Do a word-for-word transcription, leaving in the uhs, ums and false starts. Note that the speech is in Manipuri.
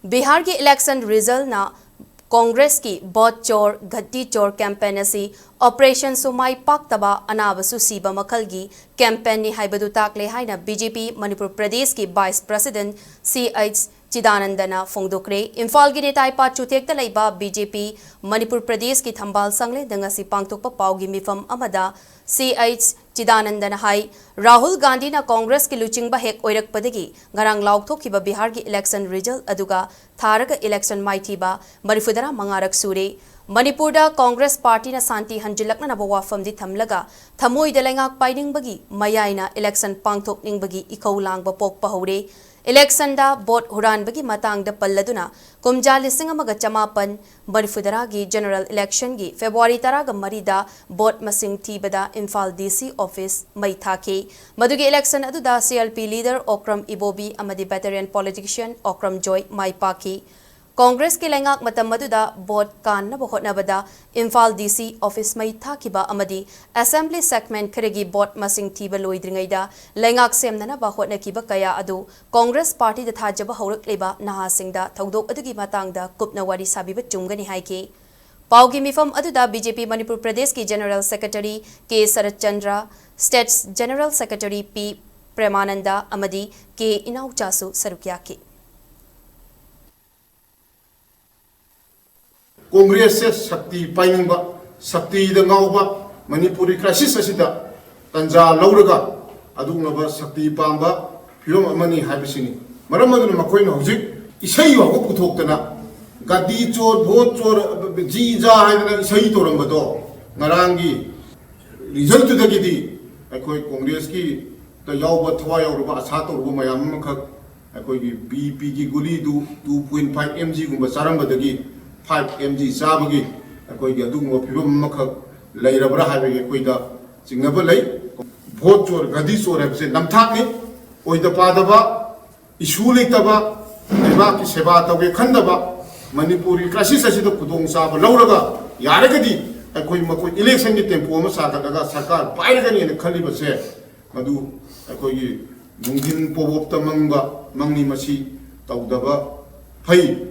ꯕꯤꯍꯥꯔꯒꯤ election resultꯅ ꯀꯣꯡꯒ꯭ꯔꯦꯁꯀꯤ ꯚꯣꯠ ꯆꯣꯔ, ꯘꯠꯇꯤ ꯆꯣꯔ campaign ꯑꯁꯤ operationꯁꯨ ꯃꯥꯏ ꯄꯥꯛꯇꯕ, ꯑꯅꯥꯕꯁꯨ ꯁꯤꯕ ꯃꯈꯜꯒꯤ campaignꯅꯤ ꯍꯥꯏꯕꯗꯨ ꯇꯥꯛꯂꯦ ꯍꯥꯏꯅ BJP ꯃꯅꯤꯄꯨꯔ ꯄ꯭ꯔꯗꯦꯁꯀꯤ vice president ꯁꯤ ꯑꯩꯆ ꯆꯤꯗꯥꯅꯟꯗꯅ ꯐꯣꯡꯗꯣꯛꯈ꯭ꯔꯦ꯫ ꯏꯝꯐꯥꯜꯒꯤ ꯅꯦꯇꯥꯏꯄꯥ ꯆꯨꯊꯦꯛꯇ ꯂꯩꯕ BJP ꯃꯅꯤꯄꯨꯔ ꯄ꯭ꯔꯗꯦꯁꯀꯤ ꯊꯝꯕꯥꯜ ꯁꯪꯂꯦꯟꯗ ꯉꯁꯤ ꯄꯥꯡꯊꯣꯛꯄ ꯄꯥꯎꯒꯤ ꯃꯤꯐꯝ ꯑꯃꯗ ꯁꯤ ꯑꯩꯆ ꯆꯤꯗꯥꯅꯟꯗꯅ ꯍꯥꯏ, ꯔꯥꯍꯨꯜ ꯒꯥꯟꯙꯤꯅ ꯀꯣꯡꯒ꯭ꯔꯦꯁꯀꯤ ꯂꯨꯆꯤꯡꯕ ꯍꯦꯛ ꯑꯣꯏꯔꯛꯄꯗꯒꯤ ꯉꯔꯥꯡ ꯂꯥꯎꯊꯣꯛꯈꯤꯕ ꯕꯤꯍꯥꯔꯒꯤ election result ꯑꯗꯨꯒ ꯊꯥꯔꯒ election ꯃꯥꯏꯊꯤꯕ ꯃꯔꯤꯐꯨꯇꯔꯥ ꯃꯉꯥꯔꯛ ꯁꯨꯔꯦ꯫ ꯃꯅꯤꯄꯨꯔꯗ ꯀꯣꯡꯒ꯭ꯔꯦꯁ ꯄꯥꯔꯇꯤꯅ ꯁꯥꯟꯇꯤ ꯍꯟꯖꯤꯜꯂꯛꯅꯅꯕ ꯋꯥꯐꯝꯗꯤ ꯊꯝꯂꯒ ꯊꯃꯣꯏꯗ ꯂꯩꯉꯥꯛ ꯄꯥꯏꯅꯤꯡꯕꯒꯤ ꯃꯌꯥꯏꯅ election ꯄꯥꯡꯊꯣꯛꯅꯤꯡꯕꯒꯤ ꯏꯈꯧ ꯂꯥꯡꯕ ꯄꯣꯛꯄ ꯍꯧꯔꯦ꯫ Electionꯗ ꯚꯣꯠ ꯍꯨꯔꯥꯟꯕꯒꯤ ꯃꯇꯥꯡꯗ ꯄꯜꯂꯗꯨꯅ ꯀꯨꯝꯖꯥ ꯂꯤꯁꯤꯡ ꯑꯃꯒ ꯆꯃꯥꯄꯟ ꯃꯔꯤꯐꯨꯇꯔꯥꯒꯤ general electionꯒꯤ February ꯇꯔꯥꯒ ꯃꯔꯤꯗ ꯚꯣꯠ ꯃꯁꯤꯡ ꯊꯤꯕꯗ ꯏꯝꯐꯥꯜ DC office ꯃꯩ ꯊꯥꯈꯤ꯫ ꯃꯗꯨꯒꯤ election ꯑꯗꯨꯗ CLP leader ꯑꯣꯀ꯭ꯔꯝ ꯏꯕꯣꯕꯤ ꯑꯃꯗꯤ veteran politician ꯑꯣꯀ꯭ꯔꯝ ꯖꯣꯏ ꯃꯥꯏ ꯄꯥꯛꯈꯤ꯫ ꯀꯣꯡꯒ꯭ꯔꯦꯁꯀꯤ ꯂꯩꯉꯥꯛ ꯃꯇꯝ ꯑꯗꯨꯗ ꯚꯣꯠ ꯀꯥꯟꯅꯕ ꯍꯣꯠꯅꯕꯗ ꯏꯝꯐꯥꯜ DC office ꯃꯩ ꯊꯥꯈꯤꯕ ꯑꯃꯗꯤ assembly segment ꯈꯔꯒꯤ ꯚꯣꯠ ꯃꯁꯤꯡ ꯊꯤꯕ ꯂꯣꯏꯗ꯭ꯔꯤꯉꯩꯗ ꯂꯩꯉꯥꯛ ꯁꯦꯝꯅꯅꯕ ꯍꯣꯠꯅꯈꯤꯕ ꯀꯌꯥ ꯑꯗꯨ ꯀꯣꯡꯒ꯭ꯔꯦꯁ ꯄꯥꯔꯇꯤꯗ ꯊꯥꯖꯕ ꯍꯧꯔꯛꯂꯤꯕ ꯅꯍꯥꯁꯤꯡꯗ ꯊꯧꯗꯣꯛ ꯑꯗꯨꯒꯤ ꯃꯇꯥꯡꯗ ꯀꯨꯞꯅ ꯋꯥꯔꯤ ꯁꯥꯕꯤꯕ ꯆꯨꯝꯒꯅꯤ ꯍꯥꯏꯈꯤ꯫ ꯄꯥꯎꯒꯤ ꯃꯤꯐꯝ ꯑꯗꯨꯗ BJP ꯃꯅꯤꯄꯨꯔ ꯄ꯭ꯔꯗꯦꯁꯀꯤ general secretary ꯀꯦ ꯁꯔꯠꯆꯟꯗ꯭ꯔ, state general secretary ꯄꯤ ꯄ꯭ꯔꯦꯃꯥꯅꯟꯗ ꯑꯃꯗꯤ ꯀꯦ ꯏꯅꯥꯎꯆꯥꯁꯨ ꯁꯔꯨꯛ ꯌꯥꯈꯤ꯫ ꯀꯣꯡꯒ꯭ꯔꯦꯁꯁꯦ ꯁꯛꯇꯤ ꯄꯥꯏꯅꯤꯡꯕ, ꯁꯛꯇꯤꯗ ꯉꯥꯎꯕ, ꯃꯅꯤꯄꯨꯔꯒꯤ crisis ꯑꯁꯤꯗ ꯇꯟꯖꯥ ꯂꯧꯔꯒ ꯑꯗꯨꯒꯨꯝꯂꯕ ꯁꯛꯇꯤ ꯄꯥꯝꯕ ꯐꯤꯕꯝ ꯑꯃꯅꯤ ꯍꯥꯏꯕꯁꯤꯅꯤ꯫ ꯃꯔꯝ ꯑꯗꯨꯅ ꯃꯈꯣꯏꯅ ꯍꯧꯖꯤꯛ ꯏꯁꯩ ꯐꯥꯎꯕ ꯄꯨꯊꯣꯛꯇꯅ ꯒꯥꯗꯤ ꯆꯣꯔ, ꯚꯣꯠ ꯆꯣꯔ, ꯖꯤ ꯖꯥ ꯍꯥꯏꯗꯅ ꯏꯁꯩ ꯇꯧꯔꯝꯕꯗꯣ ꯉꯔꯥꯡꯒꯤ resultꯇꯨꯗꯒꯤꯗꯤ ꯑꯩꯈꯣꯏ ꯀꯣꯡꯒ꯭ꯔꯦꯁꯀꯤꯗ ꯌꯥꯎꯕ, ꯊꯋꯥꯏ ꯌꯥꯎꯔꯨꯕ, ꯑꯁꯥ ꯇꯧꯔꯨꯕ ꯃꯌꯥꯝ ꯑꯃꯈꯛ ꯑꯩꯈꯣꯏꯒꯤ BPꯒꯤ ꯒꯨꯂꯤꯗꯨ two point five MGꯒꯨꯝꯕ ꯆꯥꯔꯝꯕꯗꯒꯤ five MG ꯆꯥꯕꯒꯤ ꯑꯩꯈꯣꯏꯒꯤ ꯑꯗꯨꯒꯨꯝꯕ ꯐꯤꯕꯝ ꯑꯃꯈꯛ ꯂꯩꯔꯕ꯭ꯔꯥ ꯍꯥꯏꯕꯒꯤ ꯑꯩꯈꯣꯏꯗ ꯆꯤꯡꯅꯕ ꯂꯩ꯫ ꯚꯣꯠ ꯆꯣꯔ, ꯒꯥꯗꯤ ꯆꯣꯔ ꯍꯥꯏꯕꯁꯦ ꯅꯝꯊꯥꯛꯅꯤ, ꯑꯣꯏꯗ ꯄꯥꯗꯕ, ꯏꯁꯨ ꯂꯩꯇꯕ, ꯂꯩꯕꯥꯛꯀꯤ ꯁꯦꯕꯥ ꯇꯧꯒꯦ ꯈꯟꯗꯕ, ꯃꯅꯤꯄꯨꯔꯒꯤ crisis ꯑꯁꯤꯗ ꯈꯨꯗꯣꯡꯆꯥꯕ ꯂꯧꯔꯒ ꯌꯥꯔꯒꯗꯤ ꯑꯩꯈꯣꯏ ꯃꯈꯣꯏ electionꯒꯤ tempo ꯑꯃ ꯁꯥꯒꯠꯂꯒ ꯁꯔꯀꯥꯔ ꯄꯥꯏꯔꯒꯅꯤꯅ ꯈꯜꯂꯤꯕꯁꯦ ꯃꯗꯨ ꯑꯩꯈꯣꯏꯒꯤ ꯅꯨꯡꯊꯤꯟ ꯄꯣꯕꯣꯞꯇ ꯃꯪꯕ ꯃꯪꯅꯤ꯫ ꯃꯁꯤ ꯇꯧꯗꯕ ꯐꯩ꯫